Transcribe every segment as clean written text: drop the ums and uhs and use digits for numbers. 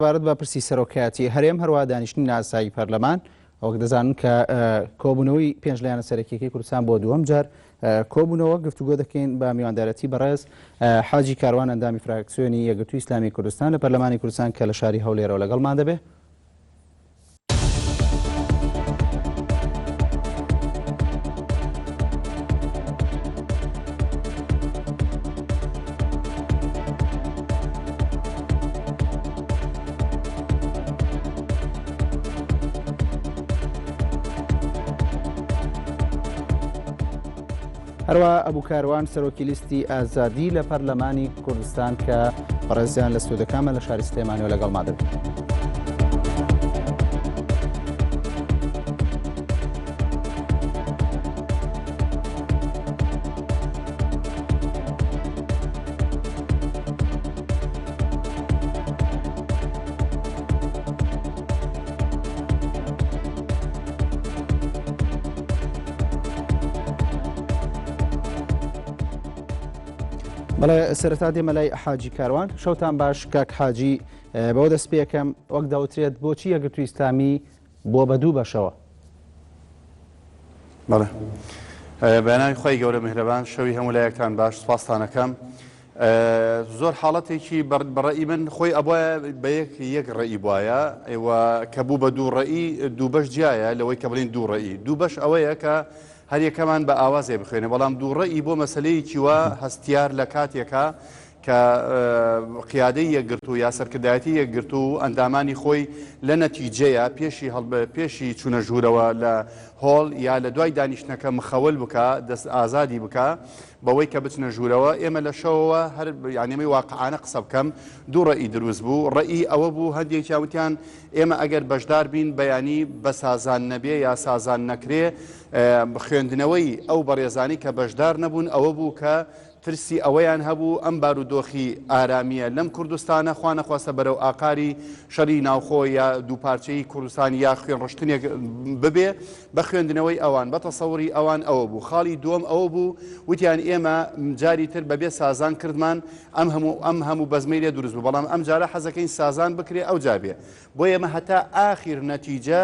سەبارەت بە پرسی سەرۆکایەتی هەرێم، هەروەها دانیشتنی نائاسایی پەرلەمان، وەک دەزانن کە کۆبوونەوەی پێنج لایەنە سەرەکیەکەی کوردستان بۆ دووەم جار کۆبوونەوە، گفتوگۆ دەکەین بە میواندارەتی بەڕێز حاجی کاروان ئەندامی فراکسیۆنی یەکگرتووی ئیسلامی کوردستان لە پەرلەمانی کوردستان کە لە شاری هەولێرەوە لەگەڵمان دەبێ. هەروە ئەبوو کاروان سەرۆکی لیستی ئازادی لە پەرلەمانی کوردستان کە بەڕێزیان لە ستۆدەکانمە لە شاری سلێمانیەوە لەگەڵمان دەبن. بەڵێ سەرەتا دێمە لای حاجی کاروان شەوتان باش کاک حاجی بەوە دەست پێکەم وەک دەوترێت بۆچی یەکگرتووی ئیسلامی بۆ بە دوو بەشەوە؟ بەڵێ بەناوی خی گەورە میهرەبان شەوی هەموو لایەکتان باش سپاستانەکەم زۆر حاڵەتێکی بەڕئی من خۆی ئەبواە بە یەک یەک ڕئی بواە ئێوە کە بوو بە دوو ڕئی دوو بەش جیایە لەوەی کە بڵین دوو ڕئی دوو بەش ئەوەیە کە هەریەکەمان بە ئاوازێ بخوێنێ بەڵام دوو ڕئی بۆ مەسلەیەکی وا هەستیار لە کاتێکا کە قیادەی یەکگرتوو یا سەرکردایەتی یەکگرتوو و ئەندامانی خۆی لە نەتیجەیە پێشی هەڵ پێشی چوونە ژوورەوە لە هۆڵ یا لە دوای دانیشتنەکە مخەول بکا دەست ئازادی بکا بەوەی کە بچنە ژوورەوە ئێمە لە شەوەوە هەر یانێمەی واقعانە قسە بکەم دوو ڕەئی دروست بوو ڕەئی ئەوە بوو هەندێکیان وتیان ئێمە ئەگەر بەشدار بین بەیانی بە سازان نەبێ یا سازان نەکرێ خوێندنەوەی ئەو بەڕێزانی کە بەشدار نەبوون ئەوە بوو کە ترسی ئەوەیان هەبوو ئەم بارودۆخی ئارامییە لەم کوردستانە خوانەخواستە بەرەو ئاقاری شەری ناوخۆ یا دووپارچەیی کوردستان یا خوێنڕشتنێک ببێ، بە خوێندنەوەی ئەوان، بە تەسەوری ئەوان ئەوە بوو. خاڵی دووەم ئەوە بوو وتیان ئێمە جاری تر بەبێ سازان کردمان ئەم هەموو ئەم هەموو بەزمەی لێ دروست بوو، بەڵام ئەم جارە حەزەکەین سازان بکرێ ئەوجا بێ. بۆیە ئێمە هەتا ئاخیر نەتیجە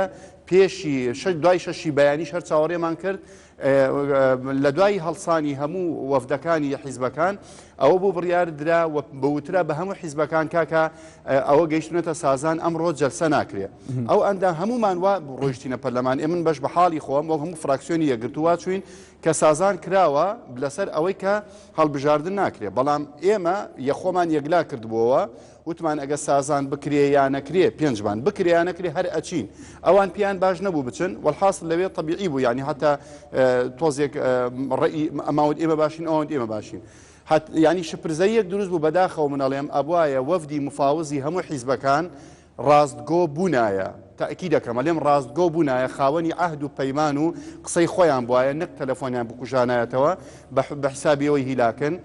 پێشی دوای شەشی بەیانیش هەر چاوەڕێمان کرد، لە دوای هەڵسانی هەموو وەفدەکانی حیزبەکان ئەوە بوو بڕیار درا و بەوترا بە هەموو حیزبەکان کاکە ئەوە گەیشتونەتە سازان ئەمڕۆ جەلسە ناکرێ ئەو ئەندام هەمومان وا ڕۆیشتینە پەرلەمان ئێ من بەش بە حاڵی خۆم وەک هەموو فراکسیۆنی یەکگرتوو وا چوین کە سازان کراوە لەسەر ئەوەی کە هەڵبژاردن ناکرێ بەڵام ئێمە یەخۆمان یەکلا کردبووەوە وتمان ئەگەر سازان بکرێ یا نەکرێ پێنجمان بکرێ یا نەکرێ هەر ئەچین ئەوان پێیان باش نەبوو بچن وەلحاصل لەوێ تەبیعی بوو یعنی حتا تۆزێک ڕئی ئەماوت ئێمە باشین ئەوەند ئێمە باشین حت یعنی شپرزەیەک دروست بوو بەداخەوە من ئەڵێم ئەبوایە وەفدی مفاوزی هەموو حیزبەکان ڕاستگۆ بوونایە تەئکید ئەکەم ئەلێم ڕاستگۆ بوونایە خاوەنی عەهد و پەیمان و قسەی خۆیان بوایە نەک تەلەفۆنیان بکوژانایەتەوە بە حسابی ئەوەی هیلاکن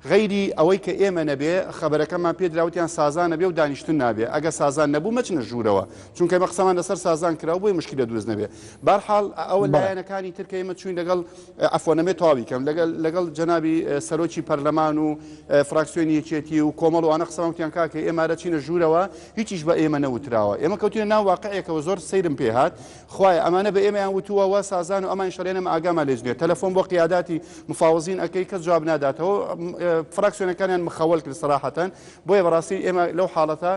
غەیری ئەوەی کە ئێمە نەبێ خەبەرەکەمان پێ درا وتیان سازان نەبێ و دانیشتن نابێ ئەگە سازان نەبوو مەچنە ژوورەوە چونکە ئێمە قسەمان لەسەر سازان کرا و بۆیە مشکیلە دروست نەبێ بارحاڵ ئەوە لایەنەکانی تر کە ئێمە چوین لەگەڵ عەفوە نەمێ تەواوی کەم لەگەڵ لەگەڵ جەنابی سەرۆکی پەرلەمان و فراکسیۆنی یەکێتی و کۆمەڵ و ئەوانە قسەمان وتیان کاکە ئێمە دەچینە ژوورەوە هیچیش بە ئێمە نەوتراوە ئێمە کەوتینە ناو واقعێکەوە زۆر سەیرم پێ هات خوایە ئەمانە بە ئێمەیان وتووە وا سازان و ئەمانیش ئەڵێن ئێمە ئاگامان لێ نییە تەلەفۆن بۆ قیاداتی مفاوەزین ئەکەی کەس جواب ناداتەوە فراکسیۆنەکانیان مخەوەل کرد سەراحەتەن بۆیە بەڕاستی ئێمە لەو حاڵەتە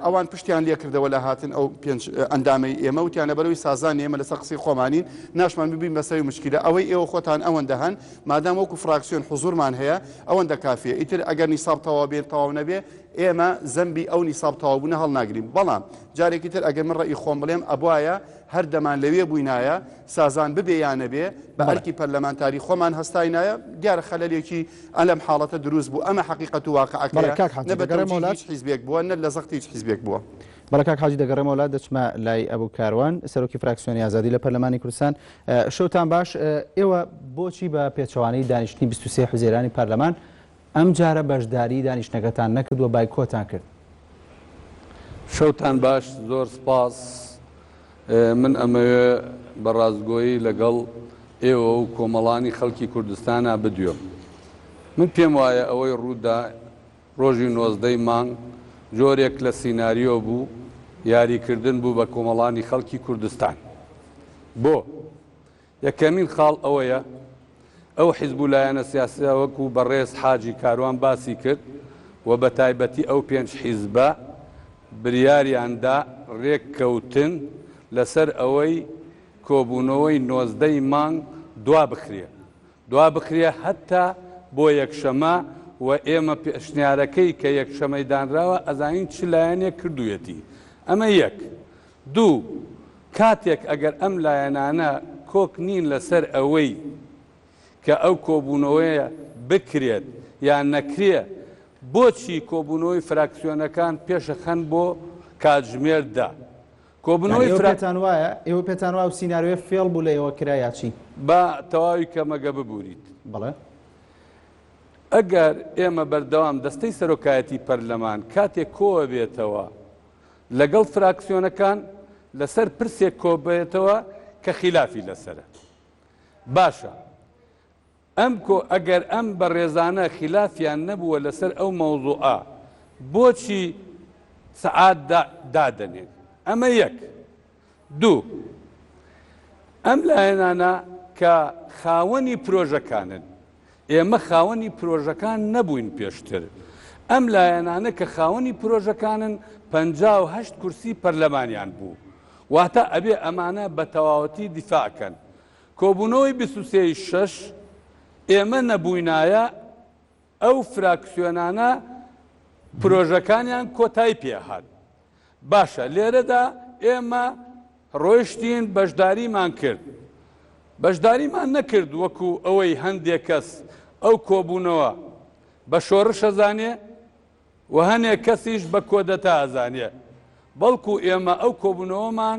ئەوان پشتیان لێ کردەوە لە هاتن ئەو پێنج ئەندامەی ئێمە وتیان لەبەرەوەی سازان ئێمە لەسەر قسەی خۆمانین ناشمان ببین بەسەوی مشکلە ئەوەی ئێوە خۆتان ئەوەندە هەن مادام وەکو فراکسیۆن حزورمان هەیە ئەوەندە کافیە ئیتر ئەگەر نیساب تەواو بێ تەواو نەبێ ئێمە زەمبی ئەو نیساب تەواوبوونە هەڵناگرین بەڵام جارێکی تر ئەگەر من ڕەئی خۆم بڵێم ئەبوایە هەر دەمان لەوێ بووینایە سازان ببێ یا نەبێ بە ئەرکی پەرلەمانتاری خۆمان هەستاینایە دیارە خەلەلێکی ئەلەم حاڵەتە دروست بوو ئەمە حەقیقەت و واقعەکەیە نە بە تەوجیهی هیچ حیزبێک بووە نە لە زەختی هیچ حیزبێک بووە. بەڵێ کاک حاجی دەگەڕێمەوە لات دەچمە لای ئەبو کاروان سەرۆکی فراکسیۆنی ئازادی لە پەرلەمانی کوردستان شەوتان باش ئێوە بۆچی بە پێچەوانەی دانیشتنی 23 حوزەیرانی پەرلەمان ئەمجارە بەشداری دانیشتنەکەتان نەکرد و بایکۆتان کرد؟ شەوتان باش زۆر سپاس من ئەمەوێ بە ڕاستگۆیی لەگەڵ ئێوە و کۆمەڵانی خەڵکی کوردستانا بدوێم من پێم وایە ئەوەی ڕوودا ڕۆژی نۆزدەی مانگ جۆرێک لە سیناریۆ بوو، یاریکردن بوو بە کۆمەڵانی خەڵکی کوردستان. بۆ؟ یەکەمین خاڵ ئەوەیە ئەو حیزب و لایەنە سیاسیە وەکو بەڕێز حاجی کاروان باسی کرد و بە تایبەتی ئەو پێنج حیزبە بریاریان دا رێککەوتن لەسەر ئەوەی کۆبوونەوەی 19 ی مانگ دوا بخرێ دوا بخرێ هەتا بۆ یەکشەمە و ئێمە پێشنیارەکەی کە یەکشەمەی دانراوە ئەزانین چ لایەنێک کردوویەتی ئەمە یەک. دوو، کاتێک ئەگەر ئەم لایەنانە کۆک نین لەسەر ئەوەی کە ئەو کۆبوونەوەیە بکرێت یان نەکرێ، بۆچی کۆبوونەوەی فراکسیۆنەکان پێشەخەن بۆ کاتژمێر دە؟ کۆبوونەوەی یانی ئێوە پێتان وایە، ئێوە پێتان وایە ئەو سیناریۆیە فێڵ بوو لە ئێوە کرا یا چی؟ با تەواوی کەمەگە ببوریت. بەڵێ. ئەگەر ئێمە بەردەوام دەستەی سەرۆکایەتی پەرلەمان کاتێک کۆئەبێتەوە لەگەڵ فراکسیۆنەکان لەسەر پرسێک کۆبێتەوە کە خیلافی لەسەرە. باشە ئەم کۆ ئەگەر ئەم بەڕێزانە خیلافیان نەبووە لەسەر ئەو مەوزوعە بۆچی سەعات دادەنێن؟ ئەمە یەک. دوو، ئەم لایەنانە کە خاوەنی پرۆژەکانن، ئێمە خاوەنی پرۆژەکان نەبووین پێشتر، ئەم لایەنانە کە خاوەنی پرۆژەکانن 58 کورسی پەرلەمانیان بوو، واتە ئەبێ ئەمانە بە تەواوەتی دیفاع کەن. کۆبوونەوەی 23 ی شەش ئێمە نەبووینایە ئەو فراکسیۆنانە پرۆژەکانیان کۆتایی پێهات. باشە لێرەدا ئێمە ڕۆیشتین بەشداریمان کرد، بەشداریمان نەکرد وەکو ئەوەی هەندێک کەس ئەو کۆبوونەوە بە شۆڕش ئەزانێ و هەنێک کەسیش بە کۆدەتا ئەزانێ، بەڵکو ئێمە ئەو کۆبوونەوەمان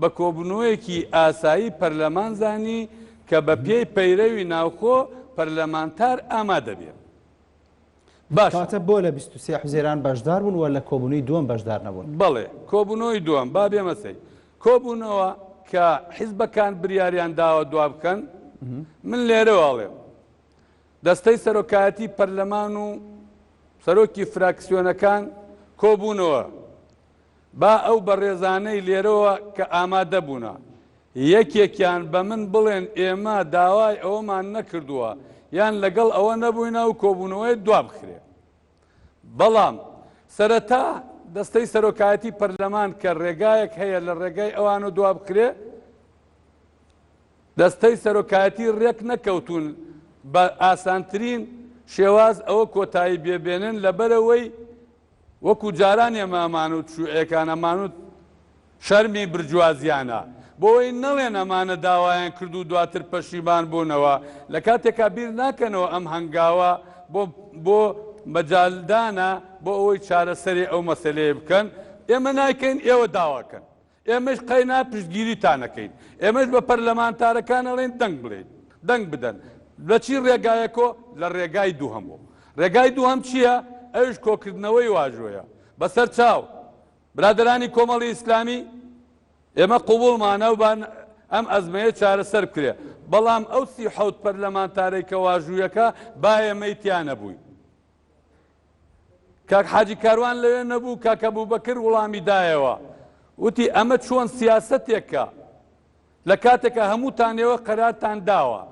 بە کۆبوونەوەیەکی ئاسایی پەرلەمان زانی کە بە پێی پەیرەوی ناوخۆ پەرلەمانتار ئامادە بێ. باشە. کەواتە بۆ لە 23 حوزەیران بەشدار بوون و لە کۆبوونەوەی دووەم بەشدار نەبوون؟ بەڵێ، کۆبوونەوەی دووەم، با بێمە سەیر. کۆبوونەوە کە حیزبەکان بریاریان داوە دوا بکەن، من لێرەوە ئەڵێم دەستەی سەرۆکایەتی پەرلەمان و سەرۆکی فراکسیۆنەکان کۆبوونەوە، با ئەو بەڕێزانەی لێرەوە کە ئامادە بوونە یەکێکیان بە من بڵێن ئێمە داوای ئەوەمان نەکردووە یان لەگەڵ ئەوە نەبووینە ئەو کۆبوونەوەیە دوابخرێ. بەڵام سەرەتا دەستەی سەرۆکایەتی پەرلەمان کە ڕێگایەک هەیە لە ڕێگای ئەوانەوە دوابخرێ، دەستەی سەرۆکایەتی ڕێک نەکەوتوون بە ئاسانترین شێواز ئەوە کۆتایی بێبێنن لەبەرئەوەی وەکو جاران ئێمە ئەمانوت شوعیەکان ئەمانوت شەرمی برجوازیانە بۆوەی نەڵێن ئەمانە داوایان کرد و دواتر پەشیمان بوونەوە لە کاتێکا بیر ناکەنەوە ئەم هەنگاوە بۆ بۆ مەجالدانە بۆ ئەوەی چارەسەری ئەو مەسەلەیە بکەن ئێمە نایکەین ئێوە داواکەن ئێمەش قەینا پشتگیریتان ئەکەین. ئێمەش بە پەرلەمانتارەکان ئەڵێین دەنگ بڵێن، دەنگ بدەن. لە چی ڕێگایەکۆ؟ لە ڕێگای دووهەمۆ. ڕێگای دووهەم چییە؟ ئەویش کۆکردنەوەی واژۆیە. بەسەر چاو. برادەرانی کۆمەڵی ئیسلامی، ئێمە قبوڵمانە و با ئەم ئەزمەیە چارەسەر بکرێ. بەڵام ئەو 37 پەرلەمانتارەی کە واژوویەکە، با ئێمەی تیا نەبووین. کاک حاجی کاروان لەوێ نەبوو، کاک ئەبوبەکر وڵامی دایەوە وتی ئەمە چۆن سیاسەتێکە لە کاتێکا هەمووتان ئێوە قەرارتان داوە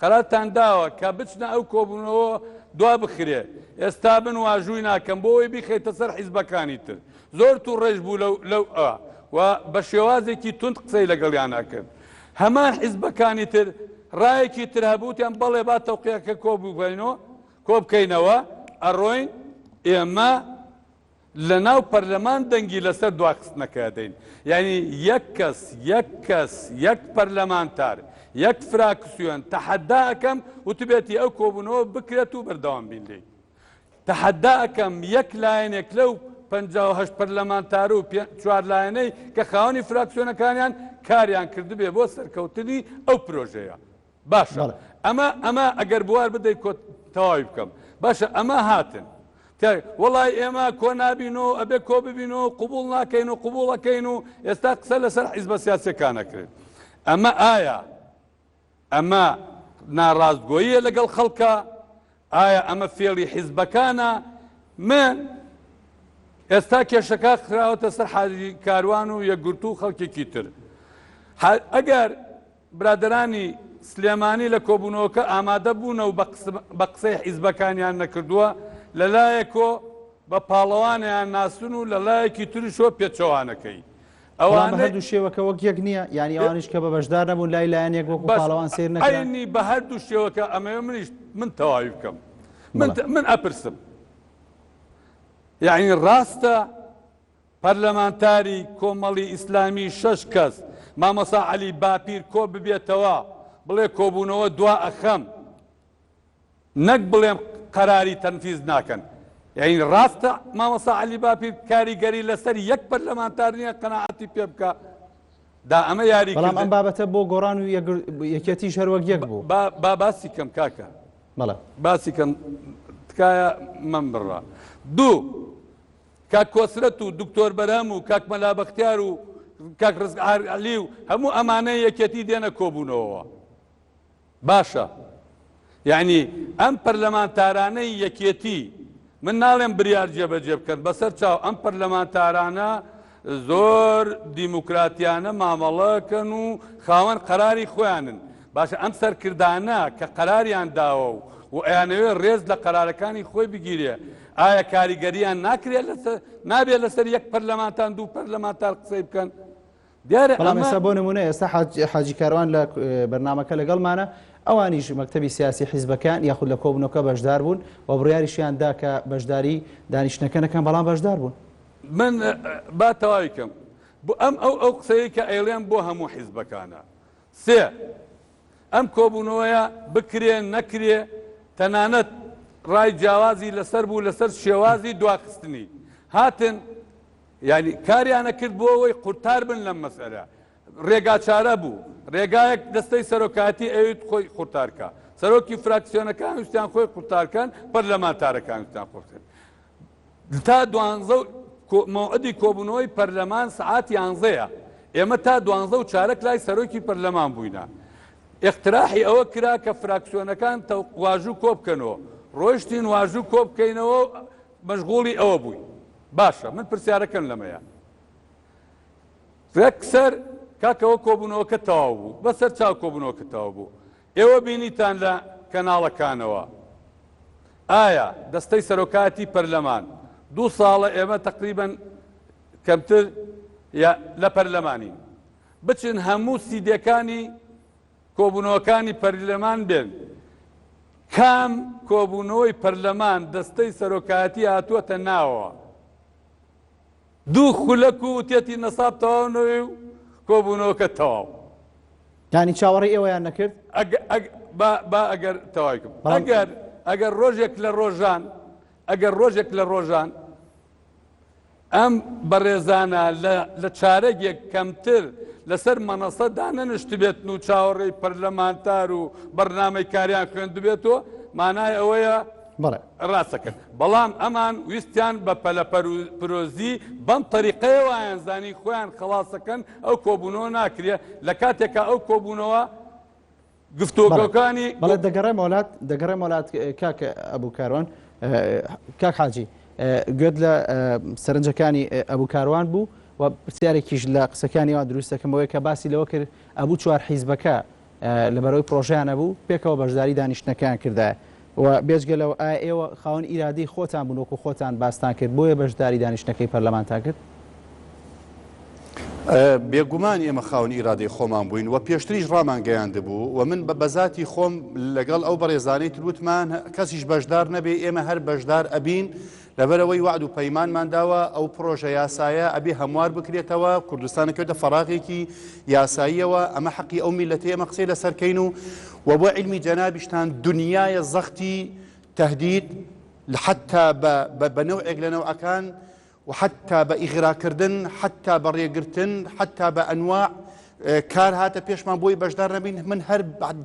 قەرارتان داوە کە بچنە ئەو کۆبوونەوە دوا بخرێ ئێستا من واژووی ناکەم بۆ ئەوەی بیخەیتە سەر حیزبەکانی تر زۆر تووڕەیش بوو لەو لەو ئە و بە شێوازێکی توند قسەی لەگەڵیانا کرد هەمان حیزبەکانی تر ڕایەکی تر هەبوو وتیان بەڵێ با تەوقیعەکە کۆ بکەینەوە کۆبکەینەوە ئەڕۆین ئێمە لەناو پەرلەمان دەنگی لەسەر دواخستنەکە ئەدەین یانی یەک کەس یەک کەس یەک پەرلەمانتار یەک فراکسیۆن تەحەدا ئەکەم وتبێتی ئەو کۆبوونەوە بکرێت و بەردەوام بین لێی تەحەدا ئەکەم یەک لایەنێک لەو 58 پەرلەمانتار و چوار لایەنەی کە خاوەنی فراکسیۆنەکانیان کاریان کردبێ بۆ سەرکەوتنی ئەو پرۆژەیە باشە ئەمە ئەمە ئەگەر بوار بدەی کۆت تەواوی بکەم باشە ئەمە هاتن وەڵای ئێمە کۆ نابین و ئەبێ کۆ ببین و قوبول ناکەین و قوبوڵەکەین و ئێستا قسە لەسەر حیزبە سیاسەکان ئەکرێت ئەمە ئایا ئەمە ناڕاستگۆییە لەگەڵ خەڵکە ئایا ئەمە فێڵی حیزبەکانە من. ئێستا کێشەکە خراوەتە سەر حاجی کاروان و یەکگرتوو و خەڵکێکی تر. ئەگەر برادەرانی سلێمانی لە کۆبوونەوەکە ئامادە بوونە و بە قسەی حیزبەکانیان نەکردووە، لە لایەکۆ بە پاڵەوانیان ناسن و لە لایەکی تریشەوە پێچەوانەکەی. بەڵام بە هەردوو شێوەکە وەک یەک نییە، یانی ئەوانیش کە بە بەشدار نەبوون لای لایەنێک وەکو پاڵەوان سەیر نەکران؟ عەینی بە هەردوو شێوەکە ئەمەوێ منیش من تەواوی بکەم. من ئەپرسم. یەعنی ڕاستە پەرلەمانتاری کۆمەڵی ئیسلامی شەش کەس مامۆسا عەلی باپیر کۆ ببێتەوە بڵێ کۆبوونەوە دوا ئەخەم نەک بڵێم قەراری تەنفیز ناکەن یعنی ڕاستە مامۆسا عەلی باپیر کاریگەری لەسەر یەک پەرلەمانتار نییە قەناعەتی پێ بکە دا ئەمە یاری بەڵام ئەم بابەتە بۆ گۆڕان و یەکێتیش هەر وەک یەک بوو با باسی کەم کاکە بەڵێ. باسی کەم تکایە مەمبڕە. دوو، کاک کۆسرەت و دکتۆر بەرهەم و کاک مەلا بەختیار و کاک ڕزگار عەلی و هەموو ئەمانەی یەکێتی دێنە کۆبوونەوەوە. باشە یعنی ئەم پەرلەمانتارانەی یەکێتی من ناڵێم بریار جێبەجێ بکەن بەسەر چاو ئەم پەرلەمانتارانە زۆر دیموکراتیانە مامەڵەکەن و خاوەن قەراری خۆیانن باشە ئەم سەرکردانە کە قەراریان داوە و و ئەیانەوێ ڕێز لە قەرارەکانی خۆی بگیرێ ئایا کاریگەریان ناکرێت لەسەر نابێت لەسەر یەک پەرلەمانتان دوو پەرلەمانتار قسەی بکەن دیارە بەڵام ئێستا بۆ نمونە ئێستا حاجی کاروان لە بەرنامەکە لەگەڵمانە ئەوانیش مەکتەبی سیاسی حیزبەکان یاخود لە کۆبوونەوەکە بەشدار بوون و بڕیاریشیان دا کە بەشداری دانیشتنەکە نەکەن بەڵام بەشدار بوون. من با تەواوی کەم بۆ ئەم ئەو ئەو قسەیە کە ئەیڵێم بۆ هەموو حیزبەکانە سێ ئەم کۆبوونەوەیە بکرێ نەکرێ تەنانەت ڕای جیاوازی لەسەر بوو لەسەر شێوازی دواخستنی هاتن یانی کاریان ئەکرد بۆ ئەوەی قورتار بن لەم مەسئەلە. ڕێگاچارە بوو. ڕێگایەک دەستەی سەرۆکایەتی ئەیوت خۆی قورتار کا. سەرۆکی فراکسیۆنەکان ویستیان خۆی قورتار کەن، پەرلەمانتارەکان ویستیان قورتار تا دوانزە و مەوعدی کۆبوونەوەی پەرلەمان سەعات یانزەیە. ئێمە تا دوانزە و چارەک لای سەرۆکی پەرلەمان بووینە. ئیقتراحی ئەوە کرا کە فراکسیۆنەکان واژوو کۆبکەنەوە. ڕۆیشتین واژوو کۆبکەینەوە و مەشغوڵی ئەوە بووین. باشە من پرسیارەکەم لەمەیە ڕێکسەر کاکەوە کۆبوونەوەکە تەواو بوو بەسەر چاو کۆبوونەوەکە تەواو بوو ئێوە بینیتان لە کەناڵەکانەوە ئایا دەستەی سەرۆکاتی پەرلەمان دوو ساڵە ئێمە تقریبن کەمتر لە پەرلەمانین بچن هەموو سیدەکانی کۆبوونەوەکانی پەرلەمان بێن. کام کۆبوونەوەی پەرلەمان دەستەی سەرۆکایەتی هاتووەتە ناوەوە؟ دوو خولەک و وتێتی نەساب تەواو نەوێ و کۆبوونەوەکە تەواو. یانی چاوەڕێی ئێوەیان نەکرد؟ با ئەگەر تەواوی کەم. ئەگەر ئەگەر ڕۆژێک لە ڕۆژان ئەگەر ڕۆژێک لە ڕۆژان ئەم بەڕێزانە لە چارەگێک کەمتر لەسەر مەنەسە دانەنشتبێتن و چاوەڕێی پەرلەمانتار و بەرنامەی کاریان خوێندبێتەوە، مانای ئەوەیە ڕاستەکەن. بەڵام ئەمان ویستیان بە پەلەپەرۆزی بەم تەریقەیە وایان زانی خۆیان خەڵاسەکەن، ئەو کۆبوونەوە ناکرێ لە کاتێکا ئەو کۆبوونەوە گفتۆگۆکانی. بەڵێ دەگەڕێمەوە لات دەگەڕێمەوە لات کاک ئەبوو کاروان کاک حاجی گوێت لە سەرنجەکانی ئەبوو کاروان بوو و پرسیارێکیش لە قسەکانیەوە دروست دەکەمەوەی کە باسی لەوە کرد ئەبوو چوار حیزبەکە لە بەرەوەی پرۆژیان هەبوو پێکەوە بەشداری دانیشتنەکەیان کردایە و بێجگە لەوە ئایا ئێوە خاوەن ئیرادەی خۆتان بوون وەکو خۆتان باستان کرد بۆیە بەشداری دانیشتنەکەی پەرلەمانتان کرد؟ بێگومان ئێمە خاوەن ئیرادەی خۆمان بووین و پێشتریش ڕامانگەیاندبوو و من بە بەزاتی خۆم لەگەڵ ئەو بەڕێزانەی تر وتمان کەسیش بەشدار نەبێ ئێمە هەر بەشدار ئەبین لەبەرئەوەی وەعد و پەیمانمان داوە ئەو پڕۆژە یاسایە ئەبێ هەموار بکرێتەوە کوردستان ئەکەوێتە فەراغێکی یاساییەوە ئەمە حەقی ئەو میللەتەیە ئێمە قسەی لەسەر کەین و و بۆ عیلمی جەنابیشتان دنیایە زەختی تەهدید حتا بە نەوعێک لە نەوعەکان و حەتتا بە ئیغراکردن، حەتتا بە ڕێگرتن، حەتتا بە ئەنواع کار هاتە پێشمان بۆی بەشدار نەبین، من هەر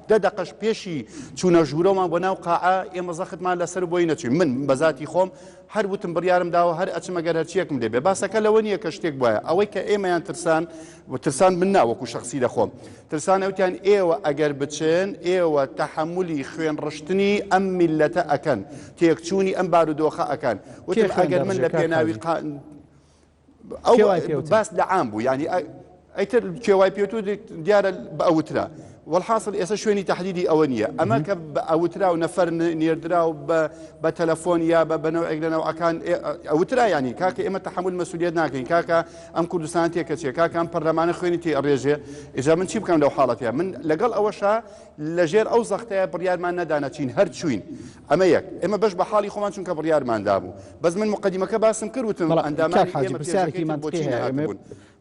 دە دەقەش پێشی چوونە ژوورەوەمان بۆ ناو قاعە ئێمە زەختمان لەسەر بۆی نەچوین، من بە زاتی خۆم هەر وتم بڕیارم داوە هەر ئەچم ئەگەر هەرچیەکم لێ بێ، باسەکە لەوە نییە کە شتێک بوایە، ئەوەی کە ئێمەیان ترسان و ترسان من نا وەکو شەخسی لە خۆم ترسان ئەوتیان ئێوە ئەگەر بچن ئێوە تەحەمولی خوێن ڕشتنی ئەم میللەتە ئەکەن، تێکچوونی ئەم بارودۆخە ئەکەن، کێ وتم خوێن ئەگەر من دەڕژێ لە کاک پێناوی حاجی؟ قا. ئەو باس لە عام بوو یعنی ئەیتر کێ وای پێوتوو دیارە بە ئەوترا وەلحاسڵ ئێستا شوێنی تەحدیدی ئەوە نییە ئەمە کە بە ئەوترا و نەفەر نێردرا و بە تەلەفۆن یا بە بەنەوەێک لە نەوەکان ئەوترا ینی کاکە ئێمە تەحمل مەسولیت ناکەین کاکە ئەم کوردستان تێکەچێ کاکە ئەم پەرلەمانە خوێنی تێ ئەڕێژێ ئیجا من چی بکەم لەو حاڵەتەیە من لەگەڵ ئەوەشا لەژێر ئەو زەختەیە بڕیارمان نەدا نەچین هەر چوین ئەمە یەک ئێمە بەش بە حاڵی خۆمان چونکە بڕیارمان دابوو بەس من مقدمەکە باسم کرد وتم ئەندامانی ئێمە پرسیارێکی منطقی هەیە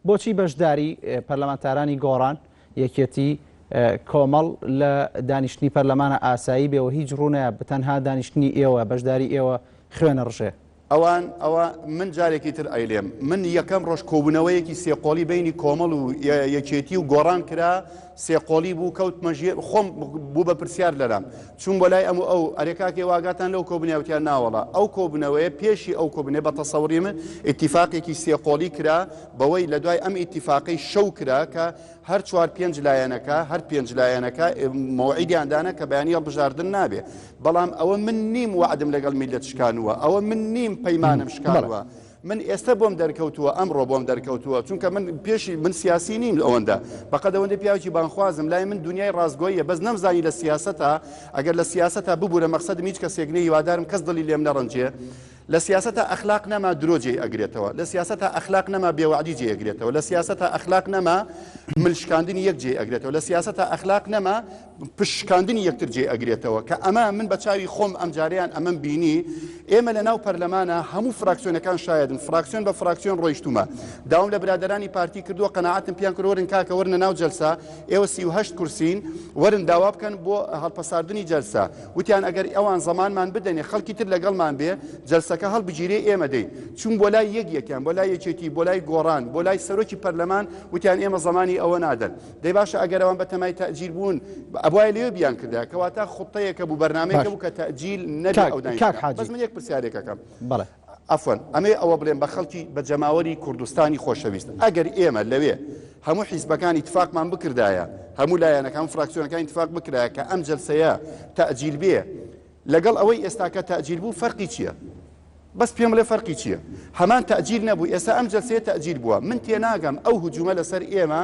بۆچی بەشداری پەرلەمانتارانی گۆڕان، یەکێتی، کۆمەڵ لە دانیشتنی پەرلەمانە ئاسایی بێ و هیچ ڕوونەیا تەنها دانیشتنی ئێوە، بەشداری ئێوە خوێنە ڕژێ؟ ئەوان ئەوە من جارێکی تر ئەیلێم من یەکەم ڕۆژ کۆبوونەوەیەکی سێقۆڵی بینی کۆمەڵ و یەکێتی و گۆڕان کرا سێقۆڵی بوو کەوتمە ژێر خۆم بوو بە پرسیار لەلام چووم بۆ لای ئەم و ئەو، ئەرێ کاک ئێوە ئاگاتان لەو کۆبوونەیە؟ وتیان ناوەڵا. ئەو کۆبوونەوەیە پێشی ئەو کۆبوونەیە بە تەسەوری من ئیتیفاقێکی سێقۆڵی کرا بەوەی لە دوای ئەم ئیتیفاقەی شەو کرا کە هەر چوار پێنج لایەنەکە هەر پێنج لایەنەکە مەوعیدیان دانا کە بەیانی هەڵبژاردن نابێ. بەڵام ئەوە من نیم وەعدم لەگەڵ میللەت شکانووە، ئەوە من نیم پەیمانم شکانووە. من ئێستا بۆم دەرکەوتووە، ئەمڕۆ بۆم دەرکەوتووە، چونکە من پێشی من سیاسی نیم ئەوەندە، بەقەد ئەوەندەی پیاوێکی بانگخوازم، لای من دونیای ڕاستگۆییە، بەس نەمزانی لە سیاسەتا، ئەگەر لە سیاسەتا، ببورە مەقسەدم هیچ کەسێک نییە، هیوادارم کەس دڵی لێم نەڕەنجێ، لە سیاسەتا ئەخلاق نەما درۆ جێی ئەگرێتەوە، لە سیاسەتا ئەخلاق نەما بێوەعدی جێی ئەگرێتەوە، لە سیاسەتا ئەخلاق نەما مل شکاندنی یەک جێی ئەگرێتەوە، لە سیاسەتا ئەخلاق نەما پشت شکاندنی یەکتر جێ ئەگرێتەوە کە ئەمە من بە چاوی خۆم ئەمجارەیان ئەمەم بینی ئێمە لە ناو پەرلەمانە هەموو فراکسیۆنەکان شایدن فراکسیۆن بە فراکسیۆن ڕۆیشتومە داوام لە برادەرانی پارتی کردووە قەناعەتم پیان کرد وەرن کاکە وەرنە ناو جەلسە ئێوە 38 کورسین وەرن داوا بکەن بۆ هەڵپەساردنی جەلسە وتیان ئەگەر ئەوان زەمانمان بدەنێ خەڵکی تر لەگەڵمان بێ جەلسەکە هەڵبگیرێ ئێمە دەین چوون بۆ لای یەک یەکیان بۆ لای یەکێتی بۆ لای گۆڕان بۆ لای سەرۆکی پەرلەمان وتیان ئێمە زەمانی ئەوە نادەن دەی باشە ئەگەر ئەوان بەتەمای تەئجیل بوون ئەبوایە لەوێ بیان کردایە کەواتە خوتەیەکە بوو بەرنامەیەکە بوو کە تەئجیل نەبێ کاک ئەو کاک دانیشتنە حاجی بەس من یەک پرسیارێک ئەکەم بەڵێ. عەفوەن ئەمەوێ ئەوە بڵێم بە خەڵکی بە جەماوەری کوردستانی خۆشەویست ئەگەر ئێمە لەوێ هەموو حیزبەکان ئیتفاقمان بکردایە هەموو لایەنەکان هەموو فراکسیۆنەکان ئیتفاق بکرایە کە ئەم جەلسەیە تەئجیل بێ لەگەڵ ئەوەی ئێستاکە تەئجیل بوو فەرقی چییە؟ بەس پێم بڵێ فەرقی چییە؟ هەمان تەئجیل نەبوو ئێستا ئەم جەلسەیە تەئجیل بووە من تێناگەم ئەو هجومە لەسەر ئێمە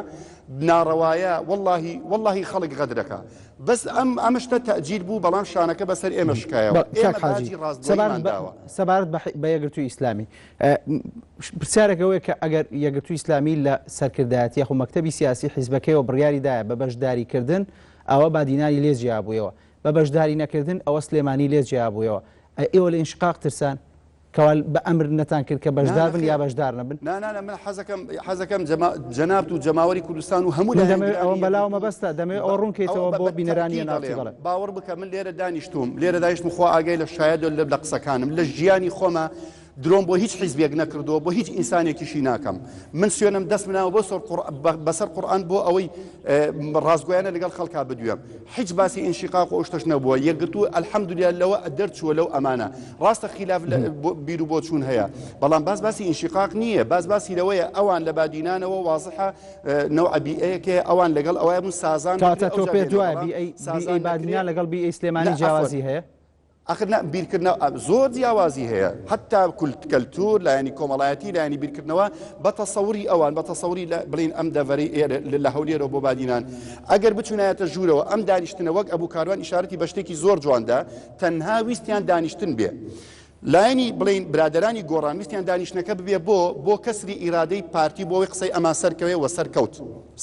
ناڕەوایە وەڵاهی وەڵاهی خەڵک غەدرەکا بەس ئەم ئەم شتە تەئجیل بوو بەڵام شانەکە بەسەر ئێمە شکایەوە کاک ئێمە حاجی باجی سەبارەت ڕاستگۆییمان بە داوە. سەبارەت بە بە یەکگرتووی ئیسلامی پرسیارێک ئەوەیە کە ئەگەر یەکگرتووی ئیسلامی لە سەرکردایەتی یاخو مەکتەبی سیاسی حیزبەکەیەوە بڕیاری دایە بە بەشداریکردن ئەوە بادینانی لێ جیابوویەوە بە بەشداری نەکردن ئەوە سلێمانی لێ جیابوویەوە ئەی ئێوە لە ئینشقاق ترسان کەوا بە ئەمر نەتان کرد کە نا بەشدار بن یا نەخێر بەشدار نەبن؟ نا نا نا من حەزەکەم حەزەکەم جەما جەنابت و جەماوەری کوردستان و هەموو من دەمەوێت لایەنگرانی ئەوەم بەلاوە یەکگرتوو مەبەستە دەمەوێت بە ئەوە ڕوون ئەوە کەیتەوە بە بۆ بە بینەرانی تەئکید NRT ئەڵێم بەڵێ. باوەڕ بکە من لێرە دانیشتووم لێرە دانیشتم خوا ئاگای لە شایەدە لە قسەکانم لە ژیانی خۆما درۆم بۆ هیچ حیزبێک نەکردووە بۆ هیچ ئینسانێکیشی ناکەم من سوێنم دەست مناوە بۆ سەر بەسەر قورئان بۆ ئەوەی ڕاستگۆیانە لەگەڵ خەڵکا بدوێم هیچ باسی ئینشیقاق و ئەو شتەش نەبووە یەکگرتوو الحمدلله لەوە دەرچووە لەو ئەمانە ڕاستە خیلاف بیر و بۆچوون هەیە بەڵام باس باسی ئینشیقاق نییە باس باسی لەوەیە ئەوان لە بادینانەوە وازحە نەوع بیئەیەکەیە ئەوان لەگەڵ ئەوەیە بوون سازان کاتە بکرێ تۆ ئەوجا پێت بێنەوە وایە بەڵام بی ئەی بی سازان ئەی نەکرێ بادینان لەگەڵ بی ئەی سلێمانی نا عەفوەن جیاوازی هەیە؟ ئاخر نا بیرکردنەوە زۆر جیاوازی هەیە حتا کەلتور لایەنی کۆمەڵایەتی لایەنی بیرکردنەوە بە تەسەوری ئەوان بە تەسەوری لە بڵین ئەم دەڤەرەی ئێرە لە هەولێرەوە بۆ بادینان ئەگەر بچونایەتە ژوورەوە ئەم دانیشتنە وەک ئەبوو کاروان ئیشارەتی بە شتێکی زۆر جواندا تەنها ویستیان دانیشتن بێ لایەنی بڵین برادرانی گۆڕان ویستیان دانیشتنەکە ببێ بۆ بۆ کەسری ئیرادەی پارتی بۆ ئەوەی قسەی ئەمان سەرکەوێ وە سەرکەوت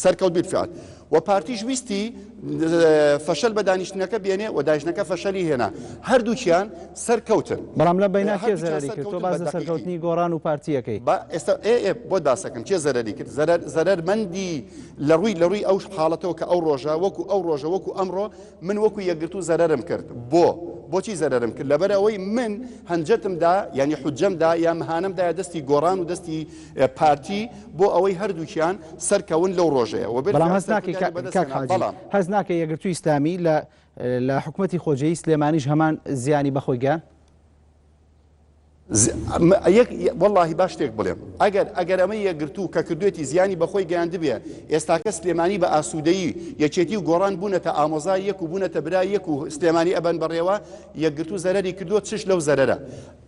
سەرکەوت بالفعل و پارتیش ویستی فەشەل بە دانیشتنەکە بێنێ و دانیشتنەکە فەشەلی هێنا هەردووکیان سەرکەوتن. بەڵام لەم بەینا کێ هەردووکیان زەرەری کرد؟ تۆ سەرکەوتن باس بە لە دەقیقی. سەرکەوتنی گۆڕان و پارتییەکەی. با ئێستا ئێ ئێ بۆت باسەکەم کێ زەرەری کرد زەرەر زەرەرمەندی لە ڕووی لە ڕووی ئەو حاڵەتەوە کە ئەو ڕۆژە وەکو ئەو ڕۆژە وەکو ئەمڕۆ من وەکو یەکگرتوو زەرەرم کرد بۆ بۆچی زەرەرم کرد لەبەر ئەوەی من هەنجەتم دا یعنی حجەم دا یا مهانەم دایە دەستی گۆڕان و دەستی پارتی بۆ ئەوەی هەردووکیان سەرکەون لەو ڕۆژەیە و بەڵام هەست ناکەی کاک حاجی هەست ناکەی یەکگرتووی ئیسلامی لە لە حکومەتی خۆجێی سلێمانیش هەمان زیانی بەخۆی گەیاند؟ یەک وەڵاهی با شتێک بڵێم ئەگەر ئەگەر ئەمە یەکگرتوو کە کردوێتی زیانی بەخۆی گەیاندبێ ئێستاکە سلێمانی بە ئاسوودەیی یەکێتی و گۆڕان بوونەتە ئامۆزای یەک و بوونەتە برای یەک و سلێمانی ئەبەن بەڕێوە یەکگرتوو زەرەری کردووە چش لەو زەرەرە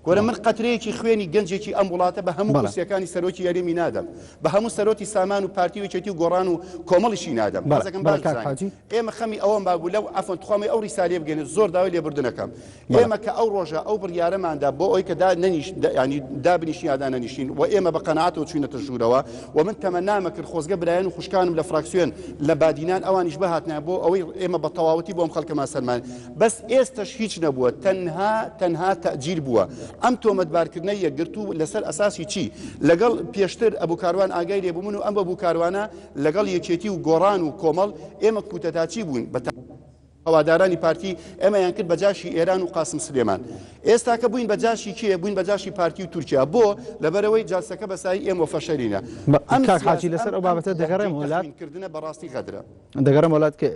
کورە من قەترەیەکی خوێنی گەنجێکی ئەم وڵاتە بە هەموو کورسیەکانی سەرۆکی هەرێمی نادەم بە هەموو سەرۆتی سامان و پارتی و یەکێتی و گۆڕان و کۆمەڵیشی نادەم حەزەکەم باش بزانین ئێمە خەمی ئەوەم بابوو لەو عەفوەن تخوامەی ئەو ڕیسالەیە بگەێنێت زۆر داوای لێبوردنەکەم ئێمە کە ئەو ڕۆژە ئەو بڕیارەماندا بۆ ئەوی کە دا نەنیش ینی دابنیشین یا دانەنیشین و ئێمە بە قەناعەتەوە چوینەتە ژوورەوە و من تەمەنامە کرد خۆزگە برایان و خوشکانم لە فراکسیۆن لە بادینان ئەوانیش بهاتنایە بۆ ئەوەی ئێمە بە تەواوەتی بۆ ئەم خەڵکەمان سەرمان بەس ئێستەش هیچ نەبووە تەنها تەنها تەئجیل بووە ئەم تۆمەتبارکردنەی یەکگرتوو لەسەر ئەساسی چی لەگەڵ پێشتر ئەبو کاروان ئاگای لێ بوو من و ئەم ئەبو کاروانە لەگەڵ یەکێتی و گۆڕان و کۆمەڵ ئێمە کوتەتاچی بووین بە هەوادارانی پارتی ئێمەیان کرد بە جاشی ئێران و قاسم سلێمان ئێستاکە بووین بە جاشی کێ بووین بە جاشی پارتی و تورکیا بۆ لەبەرەوەی جالسەکە بەسایی ئێمە فەشەلینە ئەم کاک حاجی لەسەر ئەو بابەتە دەگەڕێمەوە لات کردنە بەڕاستی غەدرە دەگەڕێمەوە لات کە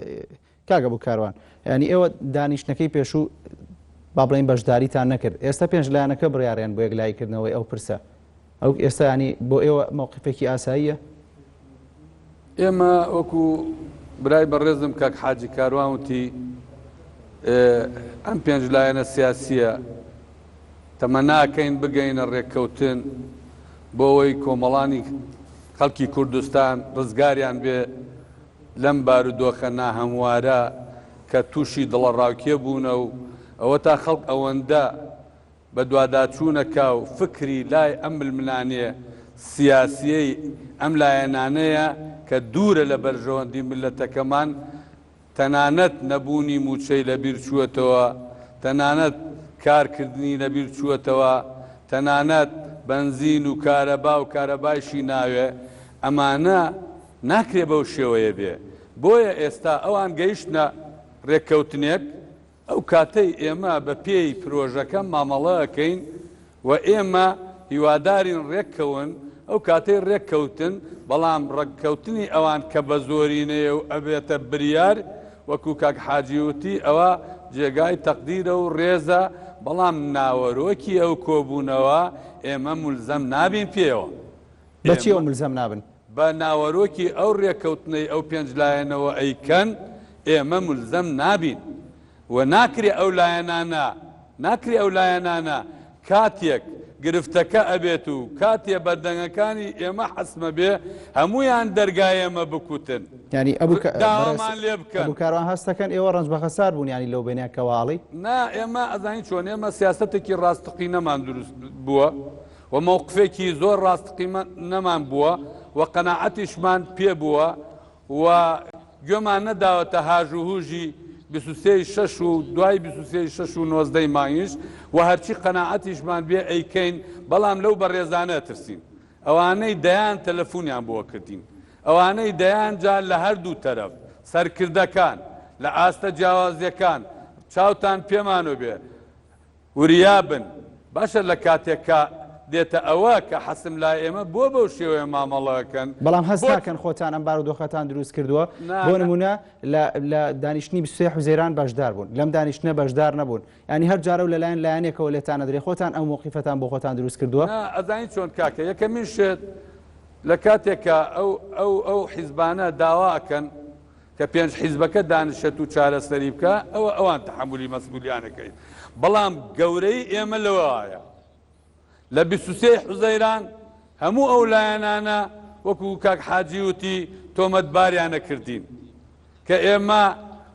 کاک ئەبو کاروان یانی ئێوە دانیشتنەکەی پێشوو با بڵێین بەشداریتان نەکرد ئێستا پێنج لایەنەکە بڕیاریان بۆ یەکلاییکردنەوەی ئەو پرسە ئەو ئێستا ینی بۆ ئێوە مەوقفێکی ئاساییە؟ ئێمە وەکو برای بەڕێزم کاک حاجی کاروان وتی ئەم پێنج لایەنە سیاسیە تەمەناکەین بگەینە ڕێککەوتن بۆ ئەوەی کۆمەڵانی خەڵکی کوردستان ڕزگاریان بێ لەم بارودۆخە ناهەموارە کە تووشی دڵەڕاوکێ بوونە و ئەوەتا خەڵک ئەوەندە بەدواداچوونەکا و فکری لای ئەم ململانێ سیاسیەی ئەم لایەنانەیە کە دوورە لە بەرژەوەندی میللەتەکەمان، تەنانەت نەبوونی مووچەی لەبیر چووەتەوە، تەنانەت کارکردنی لەبیر چووەتەوە، تەنانەت بەنزین و کارەبا و کارەبایشی ناوێ، ئەمانە ناکرێ بەو شێوەیە بێ، بۆیە ئێستا ئەوان گەیشتنە رێککەوتنێک، ئەو کاتەی ئێمە بە پێی پرۆژەکە مامەڵە ئەکەین و ئێمە هیوادارین ڕێککەون، ئەو کاتەی ڕێککەوتن، بەڵام ڕێککەوتنی ئەوان کە بە زۆرینەیە و ئەبێتە بریار، وەکو کاک حاجی وتی ئەوە جێگای تەقدیرە و ڕێزە، بەڵام ناوەرۆکی ئەو کۆبوونەوە ئێمە مولزەم نابین پێیەوە. بە چیەوە مولزەم نابن؟ بە ناوەرۆکی ئەو رێکەوتنەی ئەو پێنج لایەنەوە ئەیکەن ئێمە مولزەم نابین و ناکرێ ئەو لایەنانە ناکرێ ئەو لایەنانە کاتێک گرفتەکە ئەبێت و کاتێ بەردەنگەکانی ئێمە حەسمەبێ هەموویان دەرگای ئێمە بکوتن یانی ئەبو کە داوامان لێ بکەن. ئەبو کاروان هەستەکەن ئێوە ڕەنج بەخەسار بوون یانی لەو بەینە کە واڵی. نا ئێمە ئەزانی چۆن ئێمە سیاسەتێکی ڕاستقینەمان دروست بووە و مەوقفێکی زۆر ڕاستقینەمان بووە و قەناعەتیشمان پێ بووە و گوێمان نەداوەتە هاژ و هوژی 23 ی شەش و دوای 23 ی شەش و 19 ی مانگیش و هەرچی قەناعەتیشمان بێ ئەیکەین، بەڵام لەو بەڕێزانە ئەترسین. ئەوانەی دەیان تەلەفونیان بۆ کردین، ئەوانەی دەیان جار لە هەردوو تەرەف، سەرکردەکان، لە ئاستە جیاوازیەکان، چاوتان پێمانۆ بێ، وریا بن. باشە لە کاتێک کە دێتە ئەوە کە حەسم لای ئێمە بۆ بەو شێوەیە مامەڵە ئەکەن؟ بەڵام هەست بۆ ناکەن خۆتان ئەم بارودۆخەتان دروست کردووە؟ نا بۆ نا. نموونە لە لە دانیشتنی 23 حوزەیران بەشدار بوون، لەم دانیشتنە بەشدار نەبوون. یانی هەر جارە و لەلایەن لایەنێکەوە لێتان ئەدرێ، خۆتان ئەم مەوقیفەتان بۆ خۆتان دروست کردووە؟ نا ئەزانی چۆن کاکە، یەکەمین شت لە کاتێک کە ئەو ئەو ئەو حیزبانە داوا ئەکەن کە پێنج حیزبەکە دانیشێت و چارەسەری بکا ئەوە ئەوان تەحەمولی مەسئولیانەکەین بەڵام گەورەی ئێمە لەوەایە لە 23 حوزەیران هەموو ئەو لایەنانە وەکو کاک حاجی وتی تۆمەتباریانە کردین کە ئێمە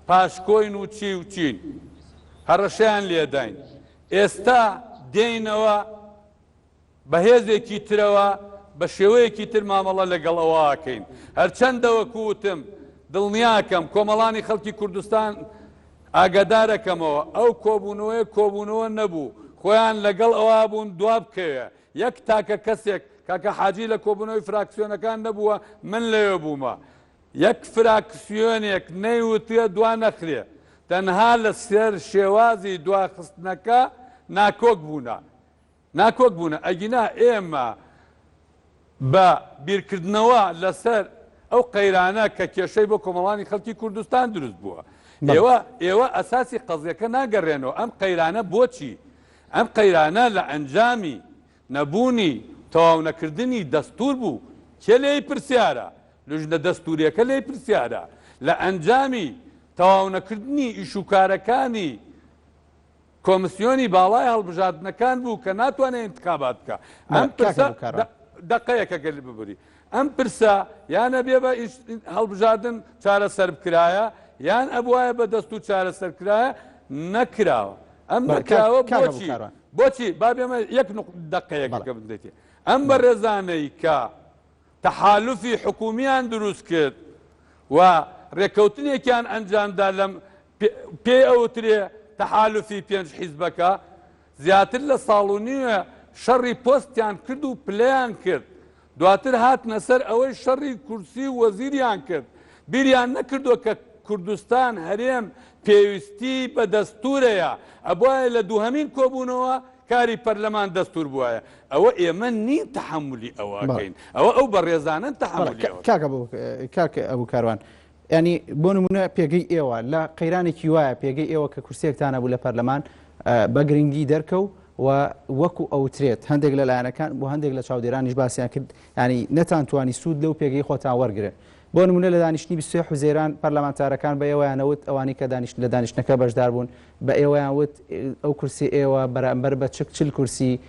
پاشکۆین و چی و چین هەڕەشەیان لێداین ئێستا دێینەوە بە هێزێکی ترەوە بە شێوەیەکی تر مامەڵە لەگەڵ ئەوە ئەکەین. هەرچەندە وەکو وتم دڵنیاکەم کۆمەڵانی خەڵکی کوردستان ئاگادارەکەمەوە ئەو کۆبوونەوەیە کۆبوونەوە نەبوو خۆیان لەگەڵ ئەوە بوون دوابکەوێ یەک تاکە کەسێک کاکە حاجی لە کۆبوونەوەی فراکسیۆنەکان نەبووە من لەوێ بوومە یەک فراکسیۆنێک نەیوتوێ دوا نەخرێ تەنها لەسەر شێوازی دواخستنەکە ناکۆک بوونە ناکۆک بوونە، ئەگینا ئێمە بە بیرکردنەوە لەسەر ئەو قەیرانە کە کێشەی بۆ کۆمەڵانی خەڵکی کوردستان دروست بووە، ئێوە ئێوە ئەساسی قەزیەکە ناگەڕێنەوە، ئەم قەیرانە بۆچی؟ ئەم قەیرانە لە ئەنجامی نەبوونی تەواونەکردنی دەستوور بوو، کێ لێی پرسیارە؟ لوجنە دەستووریەکە لێی پرسیارە. لە ئەنجامی تەواونەکردنی ئیشوکارەکانی کۆمسیۆنی باڵای هەڵبژاردنەکان بوو کە ناتوانێت ئینتخابات بکا. ئەم پرسە دەقەیەکە گەر ببوری. ئەم پرسە یان ئەبێ بە هەڵبژاردن چارەسەر بکرایە یان ئەبوایە بە دەستوور چارەسەر کرایە، نەکراوە. ئەم نەکراوە بۆچی؟ بۆچی؟ با بێمە یەک دەقەیەک کە بدەیتێ. ئەم بەڕێزانەی کە تەحالوفی حکومیان دروست کرد و رێککەوتنێکیان ئەنجامدا لەم پێی ئەوترێ تەحالوفی پێنج حیزبەکە، زیاتر لە ساڵ و نیوێ شەڕی پۆستیان کرد و پلەیان کرد، دواتر هاتنە سەر ئەوەی شەڕی کورسی و وەزیریان کرد، بیریان نەکردووە کە کوردستان، هەرێم، پێویستی بە دەستورەیە، ئەبوایە لە دووهەمین کۆبوونەوە کاری پەرلەمان دەستور بوایە، ئەوە ئێمە نین تەحەمولی ئەوە ئەکەین، ئەوە ئەو بەڕێزانەن تەحەمولی ئەوە کاک ئەبو کاک ئەبو کاروان یانی بۆ نمونە پێگەی ئێوە لە قەیرانێکی وایە پێگەی ئێوە کە کورسیەکتان هەبوو لە پەرلەمان بە گرنگی دەرکەو و وەکو ئەوترێت هەندێک لە لایەنەکان بۆ هەندێک لە چاودێرانیش باسیان کرد ینی نەتانتوانی سوود لەو پێگەی خۆتان وەرگرن بۆ نمونە لە دانیشتنی 23 حوزەیران پەرلەمانتارەکان بە ئێوەیانە وت ئەوانی کە دانیشت لە دانیشتنەکە بەشدار بوون بە ئێوەیان وت ئەو کورسی ئێوە بەرامبەر بە چک چل کورسی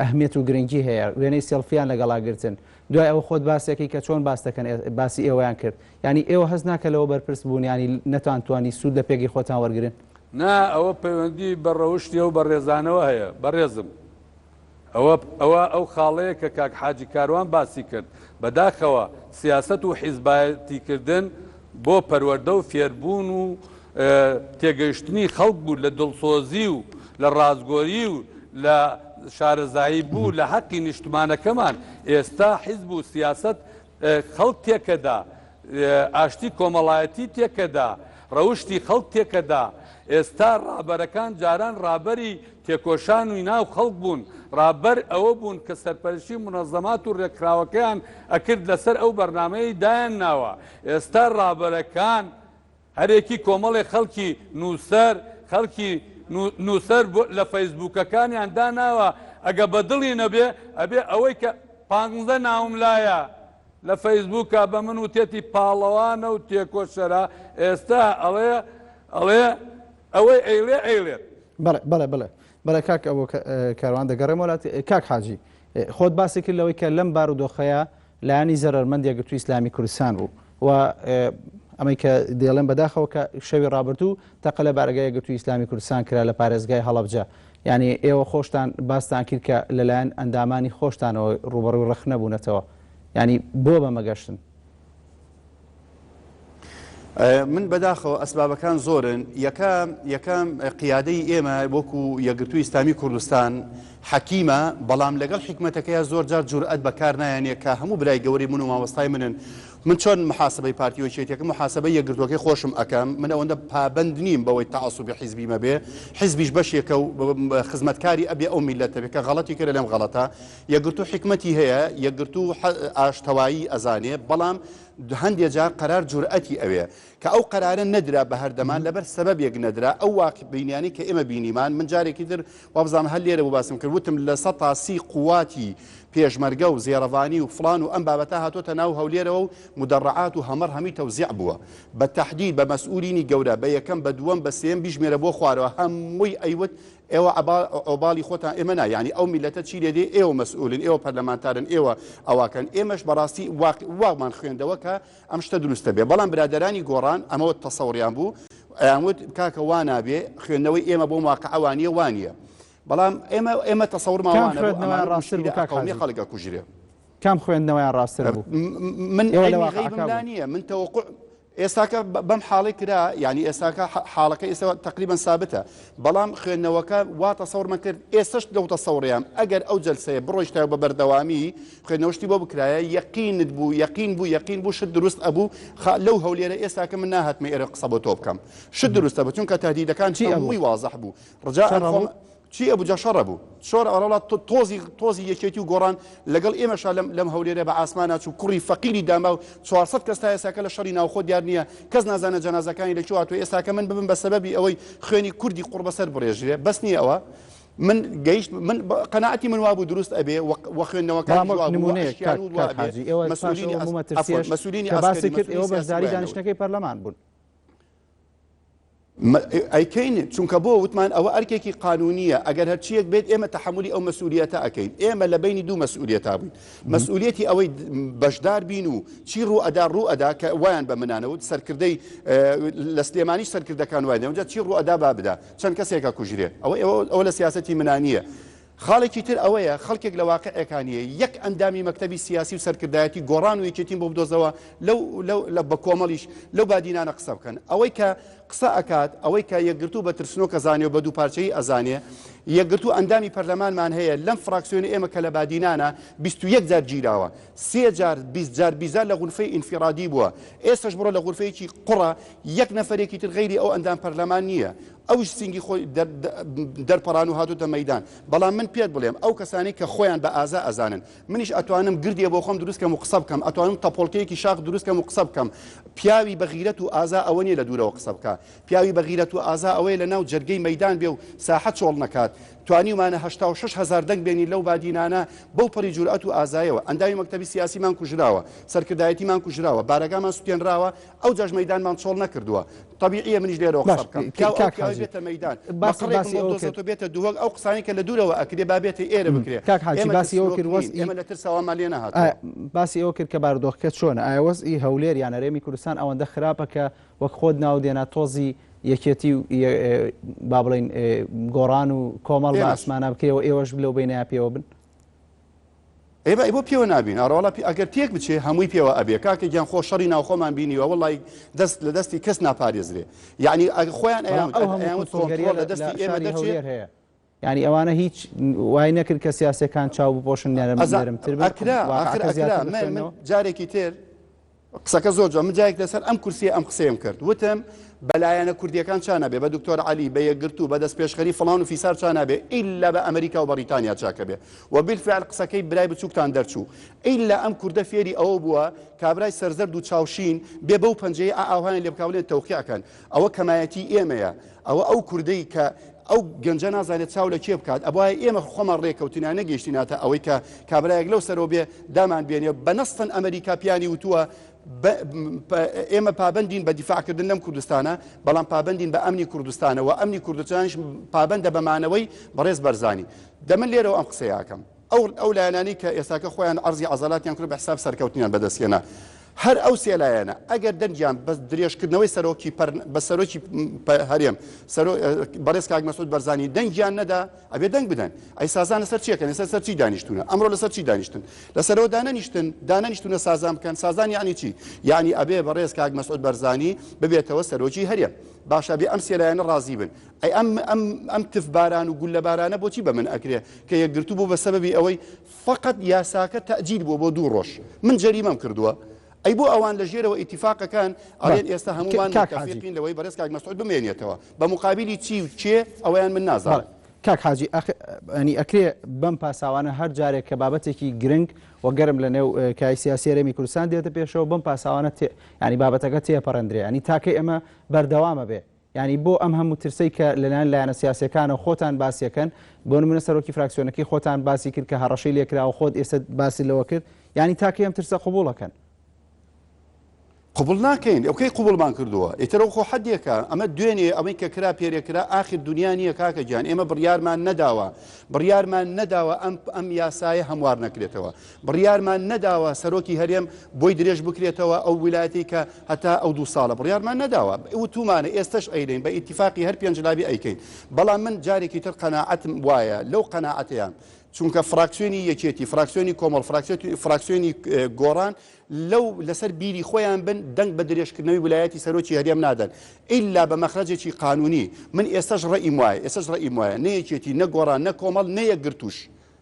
ئەهمیەت و گرنگی هەیە وێنەی سێڵفیان لەگەڵا گرتن دوای ئەوە خۆت باسێکی کە چۆن باس دەکەن باسی ئێوەیان کرد یانی ئێوە هەست ناکە لەوە بەرپرس بوون یانی نەتانتوانی سوود لە پێگەی خۆتان وەرگرن؟ نا ئەوە پەیوەندی بە ڕەوشتی ئەو بەڕێزانەوە هەیە بەڕێزم ئەوە ئەوە ئەو خاڵەیە کە کاک حاجی کاروان باسی کرد بەداخەوە سیاسەت و حیزبایەتی کردن بۆ پەروەردە و فێربوون و تێگەیشتنی خەڵک بوو لە دڵسۆزی و لە ڕاستگۆیی و لە شارەزایی بوو لە حەقی نیشتمانەکەمان ئێستا حیزب و سیاسەت خەڵک تێکەدا، ئاشتی کۆمەڵایەتی تێکەدا، ڕەوشتی خەڵک تێکەدا، ئێستا ڕابەرەکان جاران ڕابەری تێکۆشانی ناو خەڵک بوون، ڕابەر ئەوە بوون کە سەرپەرشتی مونەزەمات و ڕێکخراوەکەیان ئەکرد لەسەر ئەو بەرنامەیەی دایان ناوە، ئێستا ڕابەرەکان هەرێکی کۆمەڵێ خەڵکی نووسەر خەڵکی نووسەر لە فەیسبووکەکانیان داناوە ئەگە بە دڵی نەبێ ئەبێ ئەوەی کە پانزە ناوم لایە لە فەیسبووکە بە من وتێتی پاڵەوانە و تێکۆشەرە ئێستا ئەڵێ ئەڵێ ئەوەی ئەیڵێ ئەیڵێت. بەڵێ بەڵێ بەڵێ بەڵێ کاک ئەوە کاروان دەگەڕێمەوە لات کاک حاجی خۆت باسی کرد لەوەی کە لەم بارودۆخەیە لایەنی زەرەرمەند یەکگرتووی ئیسلامی کوردستان بوو و ئەمەی کە دەیڵێم بەداخەوە کە شەوی ڕابردوو تەقە لە بارەگای یەکگرتووی ئیسلامی کوردستان کرا لە پارێزگای هەڵەبجە یعنی ئێوە خۆشتان باستان کرد کە لەلایەن ئەندامانی خۆشتانەوە ڕووبەڕووی ڕەخنە بوونەتەوە یعنی بۆ بەمە گەشتن؟ من بەداخەوە ئەسبابەکان زۆرن یەکەم یەکەم قیادەی ئێمە وەکو یەکگرتووی ئیسلامی کوردستان حەکیمە بەڵام لەگەڵ حیکمەتەکەیا زۆر جار جورئەت بەکار نایەنێ کە هەموو برای گەورەی من و مامۆستای منن من چۆن محاسبەی پارتی و یەکێتیەکەم محاسبەی یەکگرتووەکەی خۆشم ئەکەم من ئەوەندە پابەند نیم بەوەی تەعەسوبی حیزبی مەبێ حیزبیش بەشێکە و خزمەتکاری ئەبێ ئەو میللەتە بێ کە غەڵەتی کرد لەم غەڵەتە یەکگرتوو حیکمەتی هەیە یەکگرتوو ئاشتەوایی ئەزانێ بەڵام هەندێ جار قەرار جورئەتی ئەوێ کە ئەو قەرارە نەدرا بە هەردەمان لەبەر سەبەبێک نەدرا ئەو واقع بینیانەی کە ئێمە بینیمان من جارێکی تر وابزانم هەر لێرە بوو باسم کرد وتم 30% قواتی پێشمەرگە و زێڕەڤانی و فڵان و ئەم بابەتە هاتۆتە ناو هەولێرەوە و مدەڕعات و هەمەڕ هەمی تەوزیع بووە بە تەحدید بە مەسئولینی گەورە بە یەکەم بە دووەم بە سێیەم بیژمێرە بۆ خوارەوە هەمووی ئەیوت ئێوە ئۆباڵی خۆتان ئێمە نا یانی ئەو میلەتە چی لێ دێ ئێوە مەسئولن ئێوە پەرلەمانتارن ئێوە ئەواکەن ئێمەش بەڕاستی وامان خوێندەوە کە ئەم شتە دروستە بێ بەڵام برادەرانی گۆڕان ئەمەوە تەسەوریان بوو ئەیان وت کاکە وا نابێ خوێندنەوەی ئێمە بۆ واقعە وانییە وانییە بەڵام ئێمە ئێمە تەسەورمان کام وانەبوو خوێندنەوەیان ئەمانە ڕاستتر بوو مشکیلە کاک ئەقەومێ حاجی؟ خەڵک ئەکوژرێ. کام خوێندنەوەیان ڕاستتر بوو؟ من ئێوە لە عیلمی واقعەکە غەیبم لا بوون. نییە من تەوەقوع ئێستاکە بەم حاڵەی کرا یانی ئێستاکە حاڵەکە ئێستا تقریبا سابتە بەڵام خوێندنەوەکە وا تەسەورمان کرد ئێستش لەو تەسەوریان ئەگەر ئەو جەلسەیە بڕۆیشتایە بە بەردەوامی خوێندنەوەشتی بۆ بکرایە یەقینت بوو یەقین بوو یەقین بوو شت دروست ئەبوو لەو هەولێرە ئێستاکە من ناهاتمە ئێرە قسە بۆ تۆ بکەم شت دروستە بوو چونکە تهدیدەکان چی ئەبوو؟ هەمووی وازح بوو ڕجا شەڕ خۆم ئەبوو؟ چی ئەبوو جا شەڕ ئەبوو شۆر ئەوەڵا تۆزی تۆزی یەکێتی و گۆڕان لەگەڵ ئێمەشا لەم لەم هەولێرە بە ئاسمانا چوو کوڕی فەقیری داماو 400 کەس تا ئێستاکە لە شەڕی ناوخۆ دیار نییە کەس نازانە جەنازەکانی لە کوێ هاتووە ئێستاکە من ببم بە سەبەبی ئەوەی خوێنی کوردی قوڕبەسەر بڕێژرێ بەس نییە ئەوە. من گەیشت من قەناعەتی من وابوو دروست ئەبێ وە خوێندنەوەکانیش بەڵام وەک وابوو وە نموونەیەک ئەشکیان کاک وت کاک وابێ حاجی ئێوە پاش مەسئولینی ئەوە ئەس هەموو عەفوەن مەترسیەش مەسئولینی کە باسی عەسکەری کرد مەسئولینی ئێوە سیاسی بەشداری وایان نەوت. دانیشتنەکەی پەرلەمان بوون. ئەیکەین چونکە بۆ وتمان ئەوە ئەرکێکی قانونیە ئەگەر هەرچیەک بێت ئێمە تەحەمولی ئەو مەسئولیەتە ئەکەین ئێمە لە بینی دوو مەسئولیەتا بووین مەسئولیەتی ئەوەی بەشدار بین و چی ڕوو ئەدا ڕوو ئەدا کە وایان بە منانەوت سەرکردەی لە سلێمانی سەرکردەکان وای دەونجا چی ڕوو ئەدا با بدا چەند کەسێکە کوژرێ ئەوە ئەوە لە سیاسەتی منانیە خاڵێکی تر ئەوەیە خەڵکێک لە واقعێکا نییە یەک ئەندامی مەکتەبی سیاسی و سەرکردایەتی گۆڕان و یەکێتیم بۆ بدۆزەوە لەو لەو لە بە کۆمەڵیش لەو بادینانە قسە بکەن ئەوەی کە قسە ئەکات ئەوەی کە یەکگرتوو بە ترسنۆک ئەزانێ و بە دووپارچەیی ئەزانێ یەکگرتوو ئەندامی پەرلەمانمان هەیە لەم فراکسیۆنی ئێمە کە لە بادینانە 21 جار گیراوە سێ جار 20 جار بیزار لە غورفەی ئینفرادی بووە ئێستش بڕۆ لە غورفەیەکی قوڕە یەک نەفەرێکی تر غەیری ئەو ئەندام پەرلەمان نییە ئەویش سینگی خۆی دەرپەڕان و هاتوتە مەیدان بەڵام من پێت بڵێم ئەو کەسانەی کە خۆیان بە ئازا ئەزانن منیش ئەتوانم گردێ بۆ خۆم دروست کەم و قسە بکەم ئەتوانم تەپۆڵکەیەکی شاخ دروست کەم و قسە بکەم پیاوی بە غیرەت و ئازا ئەوە نیە لە دوورەوە قسە بکا پیاوی بە غیرەت و ئازا ئەوەیە لە ناو جەرگەی مەیدان بێ و ساحە چۆڵ نەکات توانیومانە 86 هەزار دەنگ بێنین لەو بادینانە بەو پەڕی جورئەت و ئازایەوە ئەندامی مەکتەبی سیاسیمان کوژراوە سەرکردایەتیمان کوژراوە بارەگامان سوتێنراوە ئەوجاش مەیدانمان چۆڵ نەکردووە تەبیعیە منیش لێرەوە قسە باش بکەم پیاو ئەو کاک پیاوەی حاجی بێتە مەیدان باسی مەقڕێکم باسی بۆ ئەوە کرد بدۆزێتەوە بێتە دهۆک ئەو قسانەی کە لە دوورەوە ئەکرێ با بێتە ئێرە بکرێ کاک حاجی ئێمە باسی ئەوە ترسنۆک کرد نین وەزعی ئێمە لە ترسەوەمان لێ نەهاتووە. ئایا باسی ئەوە کرد کە بارودۆخەکە چۆنە ئایا وەزعی هەولێر یان هەرێمی کوردستان ئەوەندە خراپە کە وەک خۆت ناو دێنا تۆزی یەکێتی و با بڵێین گۆڕان و کۆمەڵ بە ئێمەش. ئاسمانە بکرێ و ئێوەش لەو بەینەیا پێوە بن؟ ئێ بە بۆ پێوە نابین ئەڕۆڵە ئەگەر تێک بچێ هەمووی پێوە ئەبێ کاکە گیان خۆ شەڕی ناوخۆمان بینیوە وەڵی دەست لە دەستی کەس ناپارێزرێ یعنی ئەگە خۆیان بەڵام ئەیان ئەو هەموو ئەیان کونسوڵگەریە کۆنتڕۆڵ لە لە دەستی ئێمە شاری دەرچێ هەولێر هەیە یعنی ئەوانە هیچ وای نەکرد کە سیاسەکان چاو بپۆشن نەرم ئەزا نەرمتر بن ئەکرا ئاخر واقعەکە ئەکرا زیاتر من من بخوێنەوە جارێکی تر قسەکە زۆر جوان من جارێک لەسەر ئەم کورسیە ئەم قسەیەم کرد وتم بە لایەنە کوردیەکان چا نابێ بە دکتۆر عەلی بە یەکگرتوو بە دەستپێشخەری فڵان و فیسار چا نابێ ئیلا بە ئەمریکا و بەڕیتانیا چاکە بێ و بالفعل قسەکەی برای بچووکتان دەرچوو ئیلا ئەم کوردە فێری ئەوە بووە کابرای سەرزەرد و چاوشین بێ بەو پەنجەیە ئا ئاوهایان لێ بکا بڵێن تەوقیع کەن ئەوە کەمایەتی ئێمەیە ئەوە ئەو کوردەی کە ئەو گەنجە نازانێت چاو لە کێ بکات ئەبوایە ئێمە خۆمان ڕێکەوتینا نەگەیشتیناتە ئەوەی کە کابرایەک لەو سەرەوە بێ دامان بێنێ بە نەستن ئەمریکا پیانی وتووە ئێمە پابندین بە دیفاعکردن لەم کوردستانە بەڵام پابندین بە ئەمنی کوردستانەوە ئەمنی کوردستانیش پابندە بە مانەوەی بەڕێز بەرزانی دەمن لێرەوە ئەم قسەیەکەم ئەو ئەو لایەنانەی کە ئێستاکە خۆیان عەرزی عەزەلاتیان کرد بە حساب سەرکەوتنیان بەدەست هێنا هەر ئەو سێ لایەنە ئەگەر دەنگیان بە درێژکردنەوەی سەرۆکی پەر بە سەرۆکی هەرێم سەرۆ بەڕێز کاک مەسعود بەرزانی دەنگیان نەدا ئەبێ دەنگ بدەن ئەی سازان لەسەر چیەکەن لەسەر سەر چی دانیشتونە ئەمڕۆ لەسەر چی دانیشتن لەسەرەوە دانەنیشتن دانەنیشتونە سازان بکەن سازان یعنی چی یعنی ئەبێ بەڕێز کاک مەسعود بەرزانی ببێتەوە سەرۆکی هەرێم باشە بێ ئەم سێ لایەنە ڕازی بن ئەی ئەم ئەم ئەم تف باران و گوللە بارانە بۆچی بە من ئەکرێ کە یەکگرتوو بوو بە سەبەبی ئەوەی فەقەت یاساکە تەئجیل بووە بۆ دوو ڕۆژ من جەریمەم کردووە ئەی بۆ ئەوان لە ژێرەوە ئیتیفاقەکان ئەڵێن ئێستا هەموومان کاک حاجی متەفیقین لەوەی بەڕێز کاک مەسعود بمێنێتەوە بە مقابلی چی و کێ ئەوەیان من نازانم. بەڵێ کاک حاجی ئەخ ینی ئەکرێ بەم پاساوانە هەر جارێک کە بابەتێکی گرنگ و گەرم لە نێو کای سیاسی هەرێمی کوردستان دێتە پێشەوە بەم پاساوانە تێ ینی بابەتەکە تێپەڕێندرێ ینی تاکەی ئەمە بەردەوامە بێ یانی بۆ ئەم هەموو ترسەی کە لەلایەن لایەنە سیاسیەکانەوە خۆتان باسیەکەن، بۆ نمونە سەرۆکی فراکسیۆنەکەی خۆتان باسی کرد کە هەڕەشەی لێکراوە خۆت ئێستا باست لەوە کرد، یانی تا کەی ئەم ترسە قبوڵەکەن؟ قبوڵ ناکەین ئەو کەی قبوڵمان کردووە ئیتر ئەو خۆ حەدێکە ئەمە دوێنێ ئەوەی کە کرا پێرێ کرا ئاخر دنیا نییە کاکە گیان ئێمە بڕیارمان نەداوە بڕیارمان نەداوە ئەم ئەم یاسایە هەموار نەکرێتەوە بڕیارمان نەداوە سەرۆکی هەرێم بۆی درێژ بکرێتەوە ئەو ویلایەتەی کە هەتا ئەو دوو ساڵە بڕیارمان نەداوە وتومانە ئێستەش ئەیلێین بە ئیتیفاقی هەر پێنج لابی ئەیکەین بەڵام من جارێکی تر قەناعەتم وایە لەو قەناعەتەیان چونکە فراکسیۆنی یەکێتی فراکسیۆنی کۆمەڵ فراکسیۆنی گۆڕان لەو لەسەر بیری خۆیان بن دەنگ بە درێژکردنەوەی ولایەتی سەرۆکی هەرێم نادەن ئیلا بە مەخرەجێکی قانونی من ئێستەش ڕەئیم وایە ئێستەش ڕەئیم وایە نە یەکێتی نە گۆڕان نە کۆمەڵ نە یەکگرتووش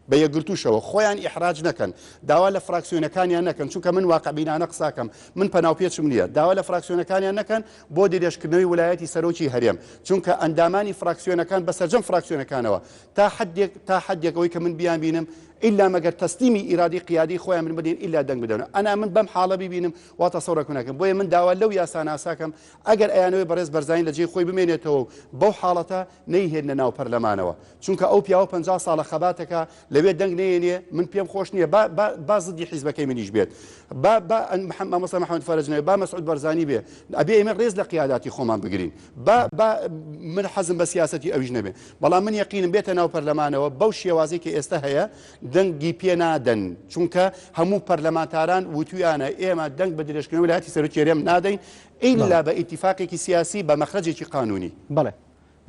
بە یەکگرتووشەوە خۆیان ئیحراج نەکەن، داوا لە فراکسیۆنەکانیان نەکەن، چونکە من واقعبینانە قساکەم، من پەناوپێچم نییە، داوا لە فراکسیۆنەکانیان نەکەن بۆ درێژکردنەوەی ولایەتی سەرۆکی هەرێم، چونکە ئەندامانی فراکسیۆنەکان بە سەرجەم فراکسیۆنەکانەوە تا حەدێک تا حەدێک ئەوەی کە من بیانبینم ئیلا مەگەر تەسلیمی ئیرادەی قیادەی خۆیان بن بدەین ئیلا دەنگ بدەن ئەنا من بەم حاڵە بیبینم وا تەسەورەک ناکەم بۆیە من داوا لەو یاساناساکەم ئەگەر ئەیانەوەی بەڕێز بەرزانی لە جێی خۆی بمێنێتەوە و بەو حاڵەتە نەیهێننە ناو پەرلەمانەوە چونکە ئەو پیاوە 50 ساڵە خەباتەکە لەوێ دەنگ نەیەنێ من پێم خۆش نییە با با با زدی حیزبەکەی منیش بێت با با مامۆستا محەممەد فەرەج نەوێ با مەسعود بەرزانی بێ ئەبێ ئێمە ڕێز لە قیاداتی خۆمان بگرین با با من حەزم بە سیاسەتی ئەویش نەبێ بەڵام من یەقینم بێتە ناو پەرلەمانەوە بەو شێوازەی کە ئێستا هەیە دەنگی پێ نادەن چونکە هەموو پەرلەمانتاران وتویانە ئێمە دەنگ بە درێژکردنەوەی ویلایەتی سەرۆکی هەرێم نادەین ئیلا بە ئیتیفاقێکی سیاسی بە مەخرەجێکی قانونی. بەڵێ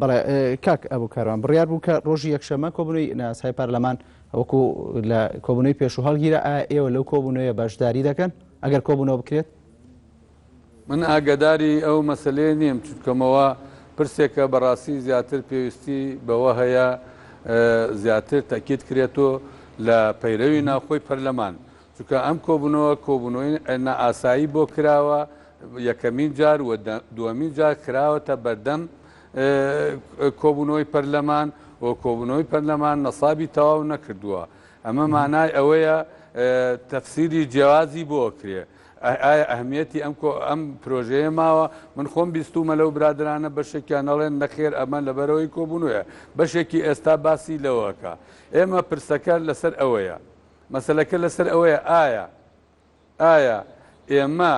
بەڵێ کاک ئەبو کاروان بڕیار بوو کە ڕۆژی یەکشەممە کۆبوونەوەی ناسای پەرلەمان وەکو لە کۆبوونەوەی پێشوو هەڵگیرا ئایا ئێوە لەو کۆبوونەوەیە بەشداری دەکەن ئەگەر کۆبوونەوە بکرێت؟ من ئاگەداری ئەو مەسەلەیە نیم چونکەمەوە پرسێکە بەڕاستی زیاتر پێویستی بەوە هەیە زیاتر تەکید کرێتۆ لە پەیرەوی ناوخۆی پەرلەمان چونکە ئەم کۆبوونەوە کۆبوونەوەی نائاسایی بۆ کراوە یەکەمین جار و دووەمین جار کراوەتە بەردەم کۆبوونەوەی پەرلەمان و کۆبوونەوەی پەرلەمان نەسابی تەواو نەکردووە ئەمە مانای ئەوەیە تەفسیری جیاوازی بۆ کرێ ئایا ئەهمیەتی ئەم کۆ ئەم پرۆژەیە ماوە؟ من خۆم بیستوومە لەو برادەرانە بەشێکیان ئەڵێن نەخێر ئەمە لەبەرئەوەی کۆبوونەوەیە بەشێکی ئێستا باسی لەوە ئەکا ئێمە پرسەکە لەسەر ئەوەیە مەسەلەکە لەسەر ئەوەیە ئایا ئایا ئێمە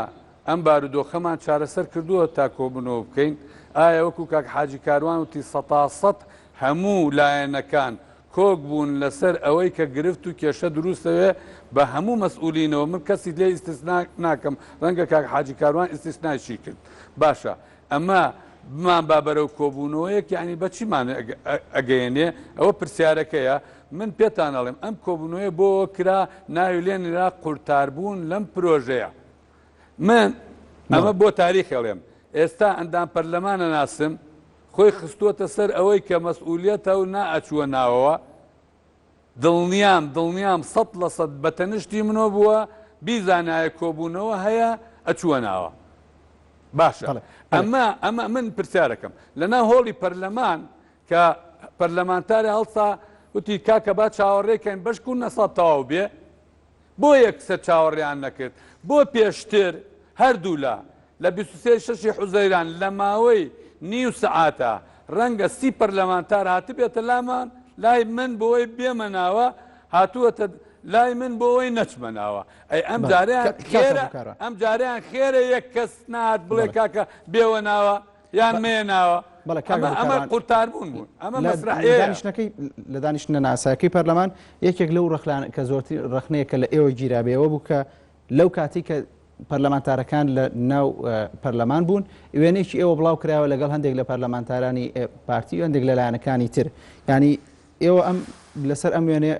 ئەم بارودۆخەمان چارەسەر کردووە تا کۆبوونەوە بکەین؟ ئایا وەکو کاک حاجی کاروان وتی سەتا سەت هەموو لایەنەکان کۆک بوون لەسەر ئەوەی کە گرفت و کێشە دروستەوێ بە هەموو مەسئولینەوە من کەسی لێ ئیستسنا ناکەم ڕەنگە کاک حاجی کاروان ئیستسنایشی کرد باشە ئەمە بمان با بەرەو کۆبوونەوەیەک یعنی بە چیمان ئەگەیەنێ ئەوە پرسیارەکەیە من پێتان ئەڵێم ئەم کۆبوونەوەیە بۆ کرا ناوی لێ نرا قورتاربوون لەم پرۆژەیە من ئەمە بۆ تاریخ ئەڵێم ئێستا ئەندام پەرلەمانە ناسم خۆی خستووەتە سەر ئەوەی کە مەسئولیەتە و نائەچووە ناوەوە، دڵنیام دڵنیام 100% بە تەنشتی منۆ بووە بیزانایە کۆبوونەوە هەیە ئەچووە ناوە. باشە ئەمە ئەمە من پرسیارەکەم لەناو هۆڵی پەرلەمان کە پەرلەمانتارێ هەڵسا وتی کاکە با چاوەڕێ کەین بەشکو نەسەد تەواو بێ بۆ یەکسەر چاوەڕێیان نەکرد؟ بۆ پێشتر هەردوولا لە 23 شەشی حوزەیران لە ماوەی نیو سەعاتا ڕەنگە 30 پەرلەمانتار هاتبێتە لامان لای من بۆی بێمە ناوە هاتووەتە لای من بۆ ئەوەی نەچمە ناوە ئەی ئەم جارەیان خێرە ئەم جارەیان خێرە یەک کەس نات بڵێ کاکە بێوە ناوە یان مەیە ناوە بەڵێ کاک ئەمە کاروان قورتاربوون بوون ئەمە مەسرحیەیە. دانیشتنەکەی لە دانیشتنە ناسایەکەی پەرلەمان یەکێک لەو ڕەخنانە کە زۆرترین ڕەخنەیە کە لە ئێوە گیرابێ ئەوە بوو کە لەو کاتەی کە پەرلەمانتارەکان لە ناو پەرلەمان بوون وێنەیەکی ئێوە بڵاو کرایەوە لەگەڵ هەندێک لە پەرلەمانتارانی پارتی و هەندێک لە لایەنەکانی تر یانی ئێوە ئەم لەسەر ئەم وێنەیە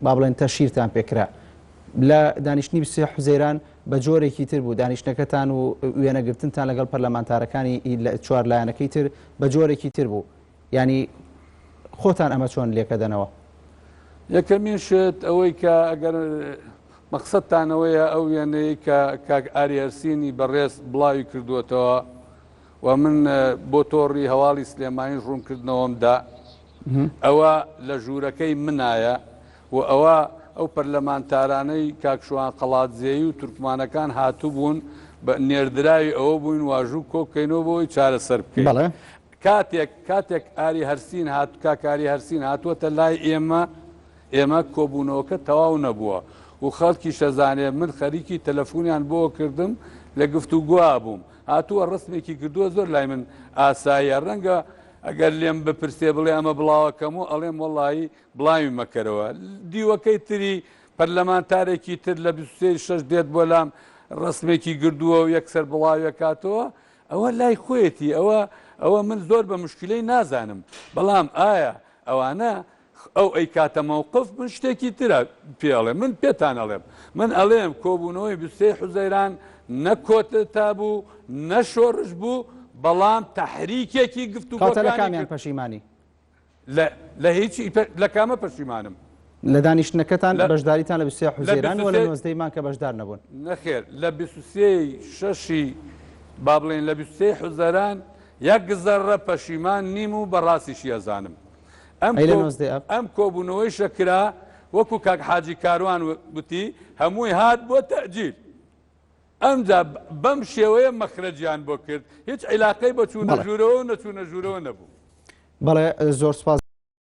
با بڵێن تەشهیرتان پێکرا لە دانیشتنی 23 حوزەیران بە جۆرێکی تر بوو دانیشتنەکەتان و وێنەگرتنتان لەگەڵ پەرلەمانتارەکانی چوار لایەنەکەی تر بە جۆرێکی تر بوو یعنی خۆتان ئەمە چۆن لێکەدەنەوە؟ یەکەمین شت ئەوەی کە ئەگەر مەقسەدتانەوەیە ئەو وێنەیە کە کاک ئاری هەرسینی بەڕێز بڵاوی کردووەتەوە و من بۆ تۆڕی هەواڵی سلێمانیش ڕوونکردنەوەم دا ئەوە لە ژوورەکەی منایە و ئەوە ئەو پەرلەمانتارانەی کاک شوان قەڵادزێی و تورکمانەکان هاتووبوون بە نێردراوی ئەوە بووین واژوو کۆ بکەینەوە بۆ ئەوەی چارەسەر بکەین. بەڵێ. کاتێک کاتێک ئاری هەرسین هات کاک ئاری هەرسین هاتووەتە لای ئێمە ئێمە کۆبوونەوەکە تەواو نەبووە و خەڵکیش ئەزانێ من خەریکی تەلەفونیان بۆ کردم لە گفتوگۆا بووم هاتووە ڕسمێکی کردووە زۆر لای من ئاساییە ڕەنگە ئەگەر لێم بپرسێ بڵێ ئەمە بڵاوەکەم و ئەڵێم وەڵایی بڵاوی مەکەرەوە دیوەکەی تری پەرلەمانتارێکی تر لە 23 شەش دێت بۆ لام ڕسمێکی گردووە و یەکسەر بڵاویەکاتەوە ئەوە لای خۆیەتی ئەوە ئەوە من زۆر بە مشکلەی نازانم بەڵام ئایا ئەوانە ئەو ئەیکاتە مەوقف من شتێکی ترە پێ ئەڵێم من پێتان ئەڵێم من ئەڵێم کۆبوونەوەی 23 حوزەیران نە کۆتتا بوو نە شۆڕش بوو بەڵام تەحریکێکی کەواتە لە گفتوگۆکانی کامیان کرد پەشیمانی؟ لە لە هیچ لە کامە پەشیمانم؟ لە دانیشتنەکەتان لە بەشداریتان لە 23 لە حوزەیران و لە 23 نۆزدەی مانگ کە بەشدار نەبوون. نەخێر لە 23 شەشی با بڵێین لە 23 حوزەران یەک زەڕە پەشیمان نیم و بەڕاستیشی ئەزانم. ئەم ئەی لە کۆ نۆزدەی ئاب؟ ئەم کۆبوونەوەیشە کرا وەکو کاک حاجی کاروان وتی هەمووی هات بۆ تەئجیل. ئەمجا بەم شێوەیە مەخرەجیان بۆ کرد، هیچ عیلاقەی بە چوونە ژوورەوە و نەچوونە ژوورەوە نەبوو. بەڵێ زۆر سپاس.